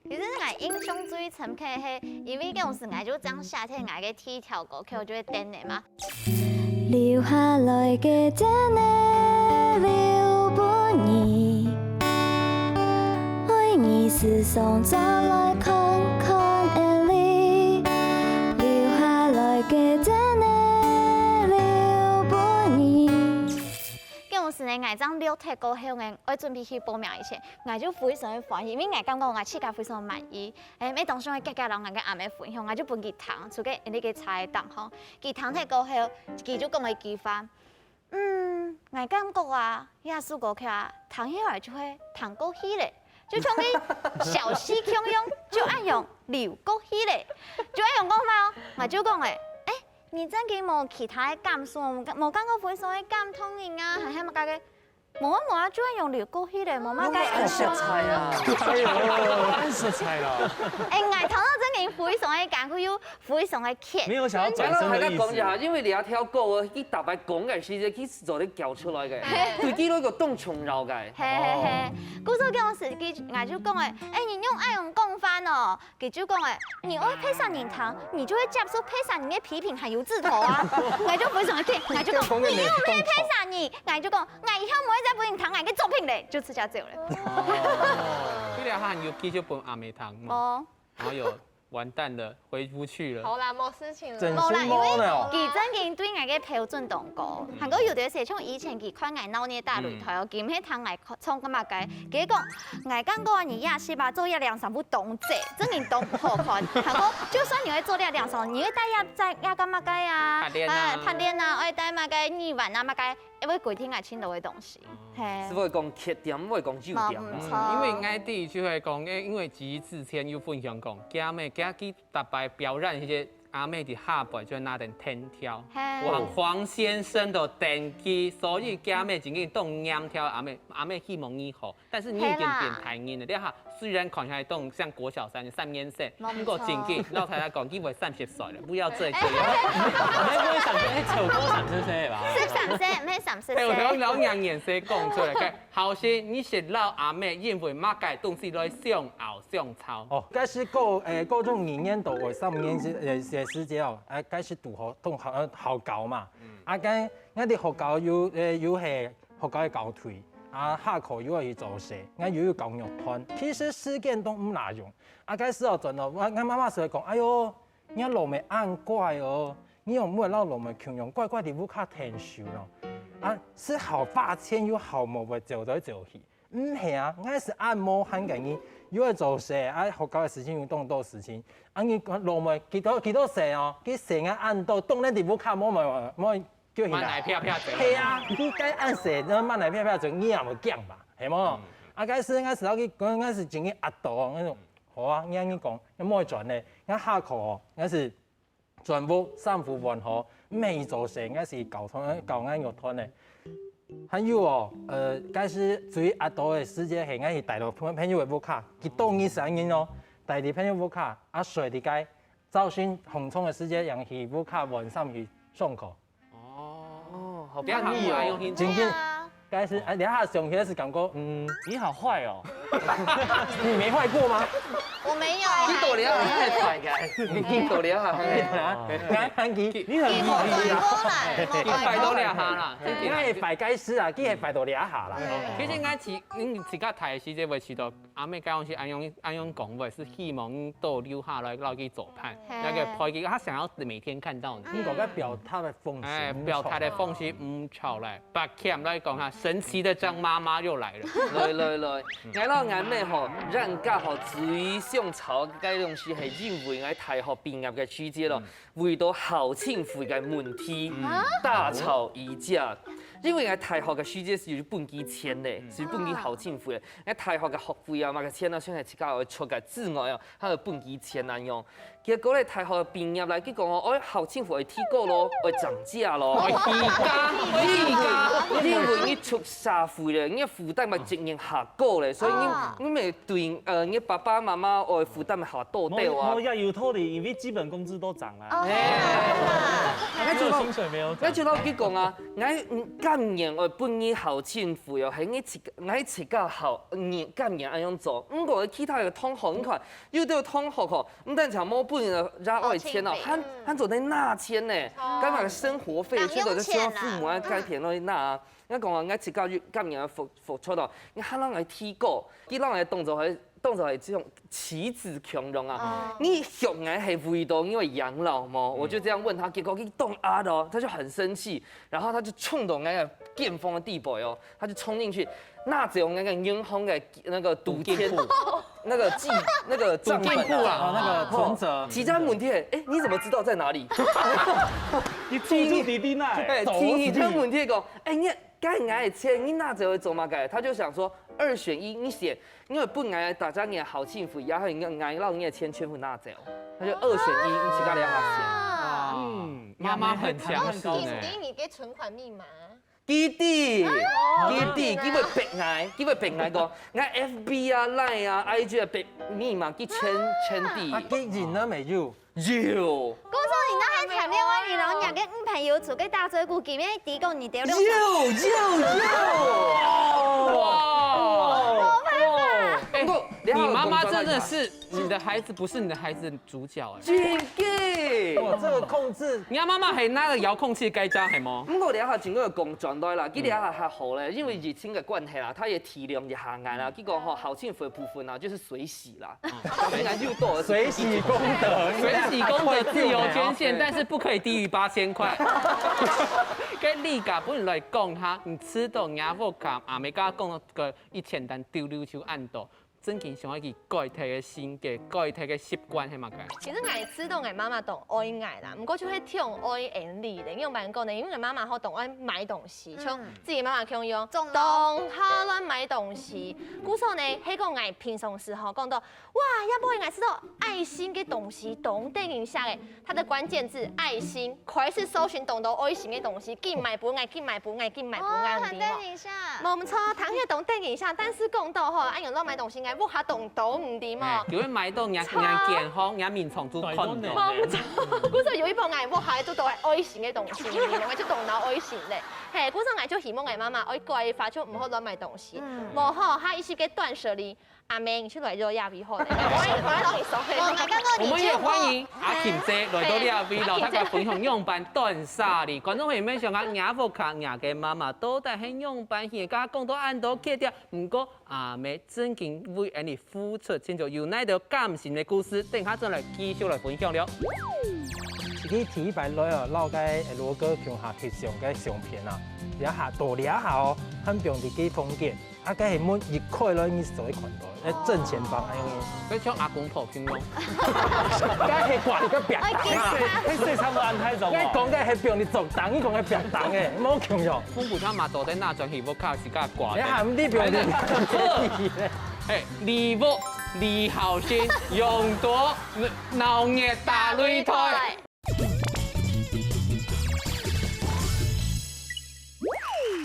其實𠊎印象最深刻係，因為該時𠊎就正寫忒𠊎个第一條歌曲，就係等你嘛。留下來个等你留分你，愛你時常再來看看的你，留下來个等你留分你。該時呢，𠊎正錄忒過後呢，愛準備去報名以前，𠊎就非常个歡喜，因為𠊎感覺𠊎自家非常滿意。誒，每當時𠊎遽遽摎𠊎个阿姆分享，𠊎就分佢聽，就在該个車个頂項。佢聽忒過後，佢就講一句話：「嗯，𠊎感覺啊，這首歌曲啊，聽起來就會聽過去咧，就像該小溪共樣，就恁樣流過去咧。」就恁樣講話哦，𠊎就講誒，誒，你正經無其他个感受，無感覺非常个感動人啊，還係麼个个？無啊無啊，就恁樣流過去咧，無麼个感受。恁實在啊！哎呦，恁實在啦！誒，𠊎聽到正經非常个艱苦，又非常个欠。沒有想要轉身的意思。講一下，因為你要挑歌，佢逐擺講个時節，佢係做得搞出來个，對佢來講當重要个。嘿嘿嘿，故所該時佢，𠊎就講誒，誒，你用恁樣講法哦，佢就講誒，你愛別儕人聽，你就會接受別儕人个批評還有指導啊。𠊎就非常个氣，𠊎就講，你又毋係別儕人，𠊎就講，𠊎以後毋會再分你聽𠊎个作品咧，就自家走了。佢這下還有繼續分阿姆聽嗎？哦，然後有完蛋了，回不去了。好啦，無事情了。真無啦，因為心無呢哦。佢正經對𠊎个標準當高，還過有的時候像以前佢看𠊎鬧熱大擂台哦，佢毋係聽𠊎唱个麼个，佢講，𠊎感覺你也係吧，做這兩三步當濟，正經當毋好看。還過就算你會做這兩三步，你會戴這在這个麼个啊？拍鏈啊啊，拍鏈啊，愛戴麼个耳環啊麼个，因為規定𠊎盡多个東西。嘿係。會講缺點，毋會講優點啊。無毋錯。因為𠊎第一句會講，誒，因為其實之前有分享講，佢阿姆佢佢逐擺表演一些阿姆的下背就拿等天挑，嘿黃黃先生的等級，所以佢阿姆正經當黏挑阿姆，阿姆希望你好，但是你已經變大人了，這下雖然看起來當像國小三三年生，無錯不過正經老太太講，佢會三十歲了，不要再這樣。你該不會想說，哎，九哥三十歲吧？十三歲，毋係三十哎，我歲。老老娘年歲講出來，該好心你識摎阿姆因為麼个東西來相拗相吵。哦，該係高誒高中二年到三年時誒誒時節哦，誒該係堵好堵好呃好搞嘛。啊該𠊎兜學校有誒有係學校个校隊，啊下課又愛去做事，𠊎又有搞樂團，其實時間都毋罅用。啊該時候轉到，𠊎𠊎媽媽就會講，哎喲， 若老妹恁乖哦，你仰毋會摎老妹共樣乖乖在屋下𢯭手呢？啊，係好花錢又好無會走來走去。毋係啊，𠊎係恁無閒个人，又愛做事，啊，學校个事情又當多事情。啊，你老妹幾多幾多歲哦？佢細人恁多，當然在屋下無無無叫起來。慢來啪啪走。係啊，你該恁細，那慢來啪啪走，你也無驚吧？係無？啊，該時𠊎係要去，𠊎係真个壓倒哦，那種。好啊，你恁樣講，那莫轉呢？𠊎下課哦，𠊎係 全部衫褲換好，毋係去做事，𠊎係搞團搞𠊎樂團个。還有哦，呃，該時最壓倒个時節係𠊎去戴到朋朋友个屋下，佢當日生日哦，戴在朋友屋下，啊睡在該，朝晨䟘床个時節，正去屋下換衫去上課。哦，好不要叛逆哦。用真正，該時啊，你下想起來係感覺，嗯，你好壞哦！你沒壞過嗎？我沒有。你到底啊，你係壞个，你到底啊，啊，還還佢。你很你莫怪我啦，你莫怪我。你擺到這下啦，應該係擺該時啊，佢係擺到這下啦。其實𠊎自嗯自家大个時節會試到阿妹該樣係恁樣恁樣講，會係希望你多留下來摎佢做伴，嘿那個陪佢，他想要每天看到你。你講該表達个方式，哎，表達个方式毋錯嘞。白欠來講哈，神奇的張媽媽又來了。來來來，𠊎摎𠊎妹吼，人家吼最想吵个東西係因為𠊎大學畢業个時節咯，為到校慶費个問題大吵一架。因為𠊎大學个時節係有分佢錢嘞，係分佢校慶費个。𠊎大學个學費啊，麼个錢啊，算係自家愛出个之外啊，還有分佢錢恁樣。結果咧，大學畢業來，佢講哦，哎，校慶費愛提高咯，愛漲價咯。哎，起價，起價。你因為你出社會了，你負擔个責任較高了，所以你，哦。你乜對，呃，你爸爸媽媽个負擔較大，對啊。無，無，也有道理，因為基本工資都漲了。哦，哎。好啦，好啦。哎，就到，薪水沒有漲。哎，就到佢講啊，哎，嗯，甘願會分你孝親費哦，係你自，你自家好，你甘願恁樣做。毋過其他个同學，你看，有兜同學吼，毋單淨無分人家愛錢哦，孝親費，還，嗯。還做得拿錢呢，哦。干嘛生活費，拿零用錢啦。這個就需要父母啊，該錢都拿啊。 𠊎講啊，𠊎自家有感覺付，付出咯，你還讓𠊎提高，佢讓𠊎當作係，當作係這種騎子強龍啊。哦。你畜𠊎係為到因為養老嘛，我就這樣問他，結果佢當壓哦，他就很生氣，然後他就衝到那個巔峰的地步哦，他就衝進去，拿走那個銀行的那個賭錢，賭金庫。那個記，那個帳本啊。賭金庫啊，哦，那個存摺。哦，第一個問題，哎，你怎麼知道在哪裡？你住住弟弟那，哎，走第二個問題講，哎，你 該𠊎个錢你拿走會做麼个？他就想說二選一，你選，你會分𠊎大家个好幸福，然後你，𠊎讓你个錢全部拿走，他就二選一，你自家來下選。啊。嗯，媽媽很強勢呢。你，你，你个存款密碼？佢知，哦。佢知，佢會逼𠊎，佢會逼𠊎講，𠊎F B啊、Line啊、I G啊，逼密碼，佢全，全知。啊，佢認了沒有？ 有。故所你那還談戀愛，你然後兩個女朋友做个大嘴鼓，今天提供你得六。有，有，有。哇！哇！哎，不過，你媽媽真的是你的孩子，不是你的孩子的主角哎。真个。哇，這個控制。你看媽媽還拿了遙控器該家還嗎？不過你還經過講轉來啦，佢這下還好咧，因為疫情的關係啦，他也體諒一下𠊎啦。結果吼，好幸福的部分呢，就是水洗啦。 應該又多了。水洗功德，水洗功德自由捐獻，但是不可以低於八千塊。該你家本來講哈，你知道人家屋下阿姆家講个一千單丟溜就恁多，正經想要去改變个性格，改變个習慣，係麼个？其實𠊎知道𠊎媽媽當愛𠊎啦，毋過就係忒愛𠊎哩咧。因為仰般講呢，因為𠊎媽媽吼當愛買東西，像自家媽媽共樣，當好亂買東西。故所呢，係講𠊎平常時吼講到 哇，也無愛食到愛心个東西，當得人惜个。它的關鍵字愛心，開始搜尋當多愛心个東西，緊買分𠊎，緊買分𠊎，緊買分𠊎，哦，很得人惜。無錯，聽起來當得人惜，但是講到吼，哎喲，亂買東西，𠊎屋下當多，毋知無？哎，就會買到人，人健康，人眠床都看到。無錯，故所有一本𠊎屋下都當愛心个東西，𠊎就當惱愛心咧。嘿，故所𠊎就希望𠊎媽媽愛改一下，就毋好亂買東西。無吼，還有一些个斷捨離。 阿姆，你去來做這位好了，我，我來同你說。我們也歡迎阿琴姐來到這位，摎大家分享仰般斷捨離。觀眾朋友們，想看若屋下若个媽媽到底係仰般去，剛剛講到恁多缺點，毋過阿姆正經為𠊎等付出，親像有哪兜感性个故事，等下轉來繼續來分享了。其實第一擺來哦，摎該羅哥共下翕相个相片啊，這下到這下哦，還放在該房間。 啊，該係門一開來，你就會看到，哎，正前方還有。該像阿公婆共樣。該係掛一個壁擋啊。哎，其實該係差不多恁大種哦。該講該係放你做擋，你講該壁擋誒，無共樣。風骨他媽坐在那轉去，我靠，是該掛的。你還毋知放你。哎，禮物、禮好心，勇奪鬧熱大擂台。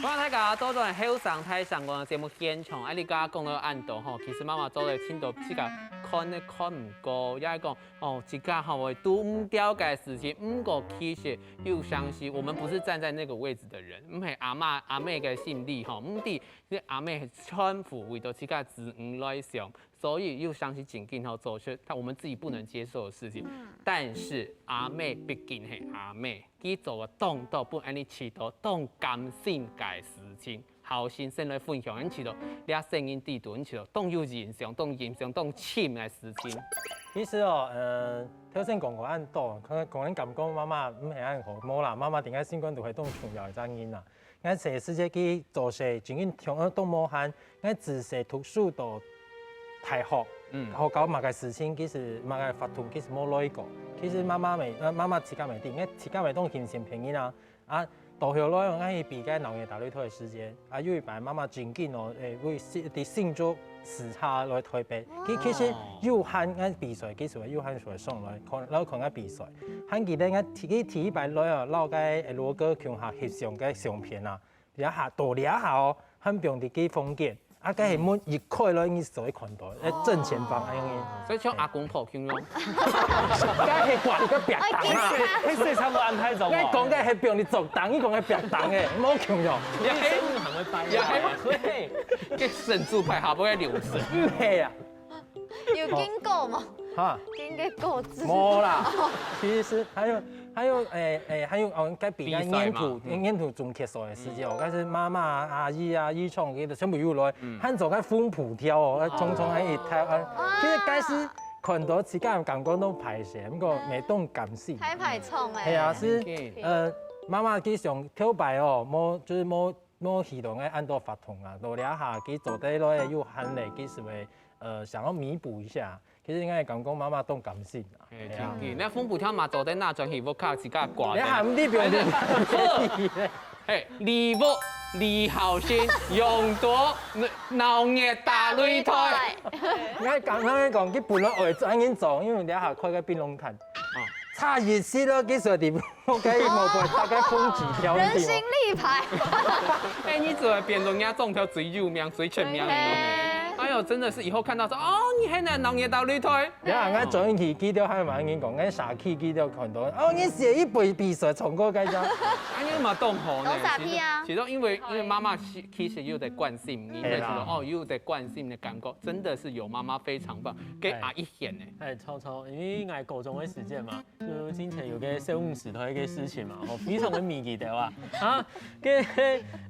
歡迎大家倒轉後生大聲公个節目現場。哎，你剛剛講到恁多吼，其實媽媽做了盡多自家看都看毋過，也係講哦，自家吼會做毋到个事情。毋過其實有當時，我們不是站在那個位置的人，毋係阿媽阿姆个心理吼，毋知，因為阿姆係全部為到自家子女來想， 所以有當時正經吼做出他我們自己不能接受的事情。嗯。但是阿姆畢竟係阿姆，佢做个當多分𠊎等試著當感性个事情。好，先生來分享，𠊎等試著這細人仔肚，𠊎等試著當有印象、當印象、當深个事情。其實哦，呃，頭先講過恁多，可能，可能感覺媽媽毋係恁好，無啦，媽媽在𠊎心肝肚係當重要一隻人啦。 𠊎細時節佢做事正經當，呃，當無閒，𠊎自細讀書到大學，嗯。學校麼个事情，其實麼个活動，其實無來過。其實媽媽乜，呃，媽媽自家乜知，𠊎自家乜當欣羨別人啊。啊，到後來，𠊎去比該鬧熱大擂台个時節，啊，有一擺媽媽正經哦，誒，為新，在新竹 自駕來台北。佢其實有限个比賽，其實有限个上來看，然後看个比賽。還記得𠊎第，佢第一擺來哦，摎該羅哥共下翕相个相片啊。這下到這下哦，還放在該房間，啊，該係門一開了，你就會看到，在正前方，哎，所以像阿公婆共樣，該係掛一個壁擋啊。那時候安排怎該講該係放在走廊，你講該壁擋誒，無共樣。也還會，也還會，這神主牌下不會流失。係啊。有經過嗎？哈，經過過程。無啦。其實還有還有誒誒，還有哦，該比較黏土黏土中結束的時間哦，但是媽媽啊、阿姨啊、姨丈，佢都全部有來，還做該風普跳哦，匆匆還一跳啊。其實該時看到自家感覺都歹勢，不過每當感性。太排場誒。係啊，是呃，媽媽佢想頭擺哦，無就是無無去到愛恁多活動啊，到這下佢做得來又閒咧，佢係會呃想要彌補一下。 其實應該講講媽媽當感性啊。哎，真个，那風普跳嘛，做得拿轉去屋下自家掛。你還你不用嘿，禮物禮好心，用多鬧熱打擂台。應該講，應該講，佢本來愛恁樣做，因為你下開個檳榔攤，差一息咯，佢說你屋下無辦法，大概風紀條人形立牌。哎，你做得變成人家中條最有名、最出名的。哎呦，真的是以後看到說，哦，你還能鬧熱打擂台。 你看，俺轉去記得還蠻緊講，俺社區記得看到，哦，你寫一杯比賽唱歌該張。哎，你嘛當好呢。當傻逼啊其實因為因為媽媽其其實有點關心，你會覺得哦，有點關心的感覺，真的是有媽媽非常棒，給阿姨顯呢。哎，超超，因為俺高中的時間嘛，就之前有個生物時代一個事情嘛，哦，非常的迷記得啊，啊，跟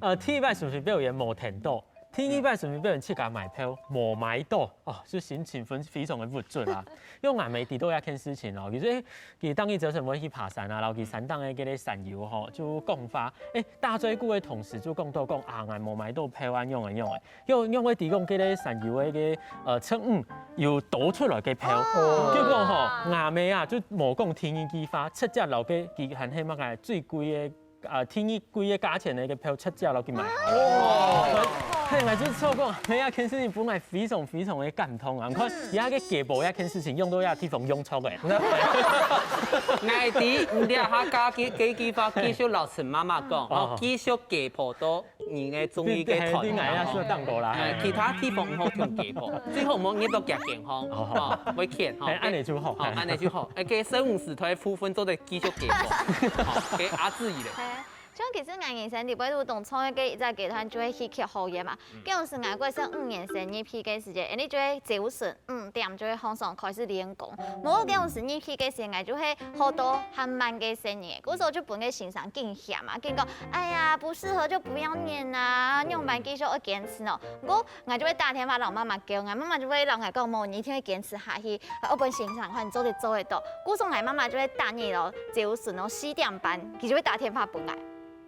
呃，第一擺是不是表演無聽到？ 第二擺順便分人自家買票，無買到，哦，就心情非非常的鬱卒啊。因為俺也知道這件事情哦，其實佢當日朝晨會去爬山啊，然後佢山頂个該個山友吼，就講話，誒，打嘴鼓个同時就講到講啊，俺無買到票啊，樣个樣个，又因為提供該個山友个該個呃稱呼有多出來个票，結果吼，阿妹啊就無講第二句話，直接留个佢還係麼个最貴个 啊，第二貴个價錢个票直接落去買。哦，嘿，𠊎就錯過，哎呀，其實你分𠊎非常非常个感動啊！你看，這個雞婆這件事情用到這地方用錯个。𠊎知，你這下加幾幾句話繼續老實媽媽講，哦，繼續雞婆到你个中意个團。哎呀，是當高啦。哎，其他地方毋好用雞婆，最好毋好入到夾健康，哦，會欠哈。哎，恁樣就好。好，恁樣就好。哎，該生物時代部分做得繼續雞婆，好，該阿志怡咧。 像其實𠊎人生裡背都當重要个一隻階段，就係戲劇學院嘛。該時𠊎過升五年生入去个時節，恁樣就係朝晨五點就係䟘床開始練功。無該時入去个時，𠊎就係學到還慢个聲音，故所就分該先生緊嫌嘛，緊講，哎呀，不適合就不要念啊，仰般繼續愛堅持哦。毋過 𠊎就會打電話摎媽媽講，𠊎媽媽就會摎𠊎講，無，你一定愛堅持下去，愛分先生看做得做得到。故所𠊎媽媽就會逐日哦，朝晨哦四點半，佢就會打電話分𠊎，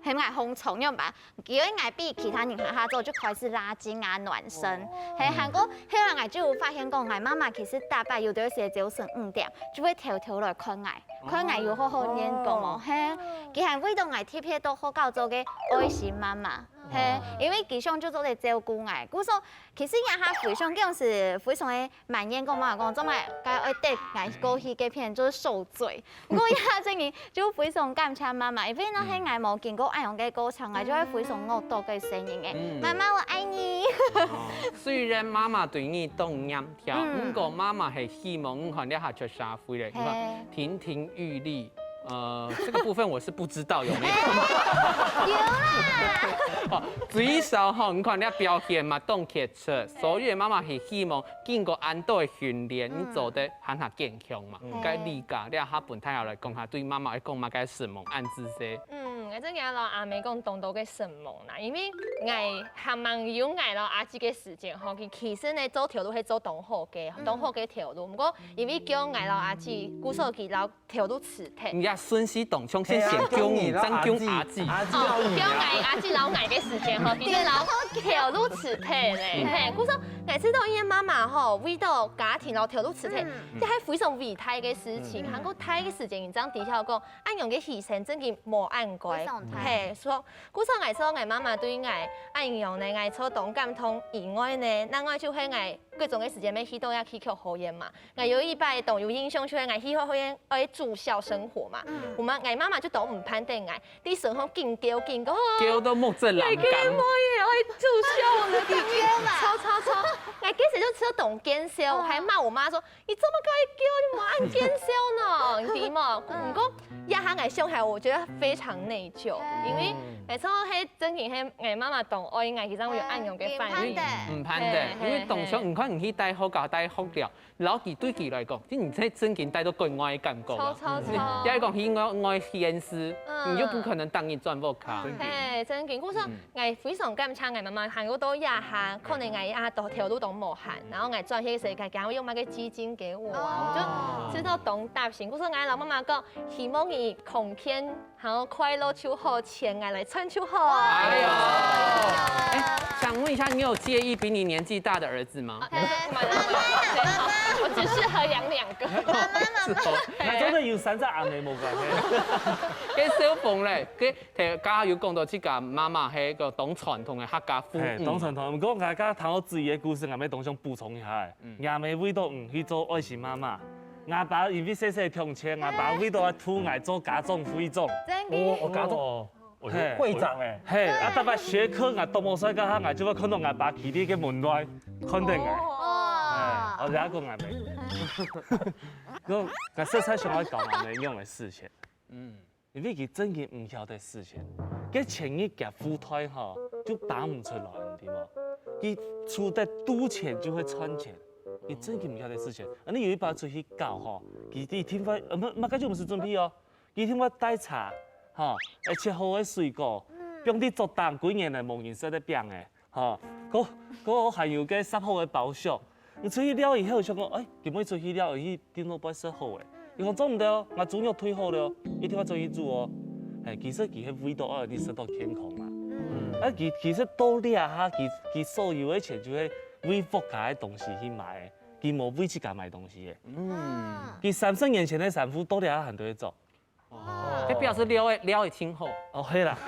喊𠊎䟘床仰般。佢愛𠊎比其他人還較早就開始拉筋啊、暖身，係，還過後來𠊎就有發現講，𠊎媽媽其實逐擺有兜時節朝晨五點就會偷偷來看𠊎，看𠊎有好好練功無，係，佢還為著𠊎特別到學校做个愛心媽媽。 係，因為佢想就做得照顧𠊎，故所其實這下回想，該時非常个埋怨，講媽講做麼个愛得𠊎過去該片就係受罪。毋過這下真个就非常感謝媽媽，因為若係𠊎無經過恁樣个過程，𠊎就會非常惡毒个聲音誒。媽媽，我愛你。雖然媽媽對你當嚴 條，毋過媽媽係希望你看這下出社會咧，你看亭亭玉立，呃，這個部分我是不知道有沒有。有啦。哦，最少吼，你看你表現嘛當傑出，所以媽媽係希望經過恁多个訓練，你做得還較健康嘛。該你家這下本太後來講下，對媽媽來講嘛，該承蒙恁仔細。嗯，𠊎真个摎阿妹講當多个承蒙啦，因為𠊎還吂有𠊎摎阿姊个時 間吼，佢其實呢做頭路係做當好个，當好个頭路。毋過因為叫𠊎摎阿姊，故所佢摎頭路辭忒。你也順序當像先先叫你，正叫阿姊。哦，叫𠊎阿姊摎𠊎个時間吼，佢就摎頭路辭忒咧。嘿，故所𠊎知道因為媽媽吼，為到家庭摎頭路辭忒，這係非常偉大个事情。還過大个時間，你正知曉講，恁樣个犧牲真个無恁該。嘿，所故所𠊎說𠊎媽媽對𠊎恁樣呢，𠊎做當感動以外呢，另外就係𠊎 國中个時節，愛去到該戲曲學院嘛。𠊎有一擺當有印象，就係𠊎戲曲學院愛住校生活嘛。嗯。𠊎媽，𠊎媽媽就當毋盼得𠊎，在身項緊噭緊噭，噭到目汁流，𠊎噭到汗。目屎，愛住校了，你噭啦超超超！𠊎該時就試著當見笑，我還罵我媽說：“你怎麼可以噭？你莫恁見笑呢？”你知無？毋過這下𠊎想起來，我覺得非常內疚，因為𠊎想係正經係𠊎媽媽當愛𠊎，其實𠊎有恁樣个反應。嗯毋盼得，嘿嘿因為當初你看你去大學，搞大學了，然後佢對佢來講，就你在正經帶到國外的感覺啊。超超超你要講去外外縣市，嗯你就不可能當你轉屋下。嘿，正經，故所嗯，𠊎非常感謝𠊎媽媽，還有到這下，可能𠊎這下都頭路都無閒，然後𠊎轉去時，佢還會用那個基金給我啊，我就知道懂大型。故所，𠊎老媽媽講，希望你空間，然後快樂就好，錢𠊎來賺就好啊。哎呦，哎，想問一下，你有介意比你年紀大的兒子嗎？哎，我只適合養兩個。是哦，那真的有三隻阿妹無關係。跟小鳳咧，跟大家有講到這個媽媽係一個當傳統的客家婦嘿，女。當傳統。毋過大家聽到子怡个故事，𠊎也當想補充一下。阿妹為到你去做愛心媽媽，阿爸因為細細个痛切，阿爸為到愛渡𠊎做家長會長。真的。我我家長哦，我是會長哎，嘿，啊，逐擺下課，𠊎當無睡覺下，𠊎就會看到𠊎爸企在个門外，看等𠊎。哇哎，，我就講阿妹，我我實在想要講阿妹用的事情，嗯，因為佢真經毋曉得事情，該前日佢負債吼，就打毋出來，你知無？佢除得賭錢就會賺錢，佢真經毋曉得事情。啊，你有一擺出去搞吼，佢一定會，呃，麼，麼个就毋使準備哦。 佢聽我帶茶，吼，愛切好个水果，放佇桌頂，幾年來無人食个餅仔，吼，過過還有个煠好个包粟。你出去尞以後想講，哎，今晡日出去尞，去頂樓背食好个。佢講做毋得哦，𠊎中藥退好了，一定愛轉去煮哦。哎，其實佢係為到愛你食到健康嘛。啊，其其實到這下，佢佢所有个錢就係為屋下个東西去買个，佢無為自家買東西个。嗯，佢三十年前个衫褲到這下還都會著。 這表示尞个尞个盡好。哦，係啦。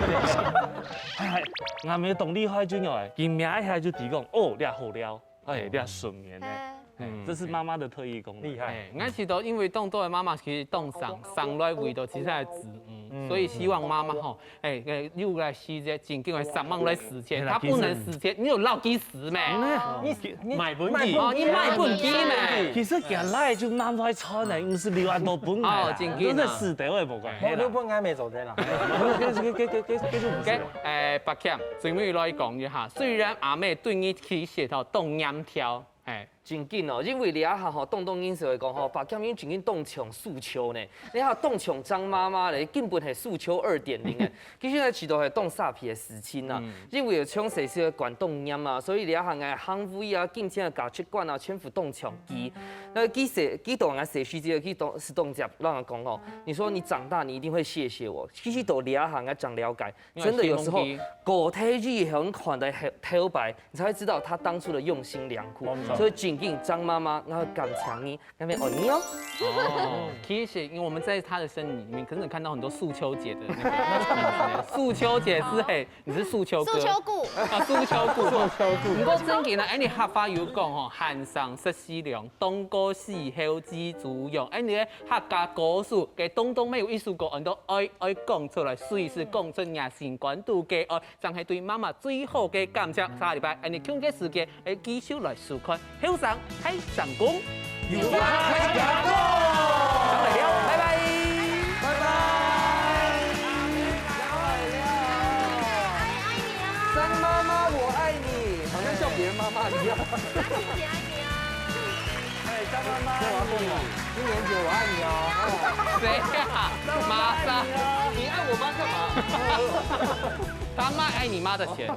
哎，阿姆當厲害就樣誒，佢摸一下就知講，哦，這好尞，哎，這順眼呢。哎哎，這是媽媽的特異功能。厲害。哎，𠊎知道，因為當多个媽媽其實當生生來為到自家个子女，所以希望媽媽吼，哎，哎，又來時間，盡緊个上網來實踐，他不能實踐，你有老雞屎沒？嗯你你買不起，哦，你買不起沒？其實佢來就慢慢賺呢，毋使留恁多本來啦，哦，真緊啊都是死的，我也無關係啦。我都不應該沒走的啦。這這這這這這就毋是，OK，。誒，柏謙，最尾來講一下，雖然阿姆對你其實吼當嚴條，誒，真緊哦，因為這下吼，當多人就會講吼，柏謙你真緊當像素秋呢，你看當像張媽媽咧，根本係素秋二點零誒。其實呢，這都係當沙皮个事情啊，因為有像細時个關當嚴啊，所以這下𠊎行為啊、金錢个價值觀啊，全部當像佢。那佢細，佢當𠊎細時節，佢當是當接，讓佢講哦，你說你長大你一定會謝謝我。其實到這下𠊎正了解，真的有時候你要形容佢過忒以後，你看到後頭擺，你才會知道他當初的用心良苦。沒錯所以真緊張媽媽，然後感謝你，那邊哦你哦。哦，其實因為我們在他的身體裡面，可能看到很多素秋姐的那個，素秋姐是嘿，你是素秋哥，素秋姑，啊，素秋姑，素秋姑。毋過真緊呢，誒，你客話有講吼，閒生食四兩，當過死後祭豬羊。誒，你个客家歌手，該當中乜有一首歌，安到愛愛講出來，隨時講出若心肝肚个愛。 正係對媽媽最好个感謝。下禮拜，𠊎等共个時間，愛繼續來收看後生大聲公。有話大聲講。上來了，拜拜。拜拜。張媽媽，我愛你，好像叫別人媽媽一樣。哎，張媽媽，我要送你，一年級我愛你哦。誰呀？瑪莎，你愛我媽幹嘛？他媽愛你媽的錢。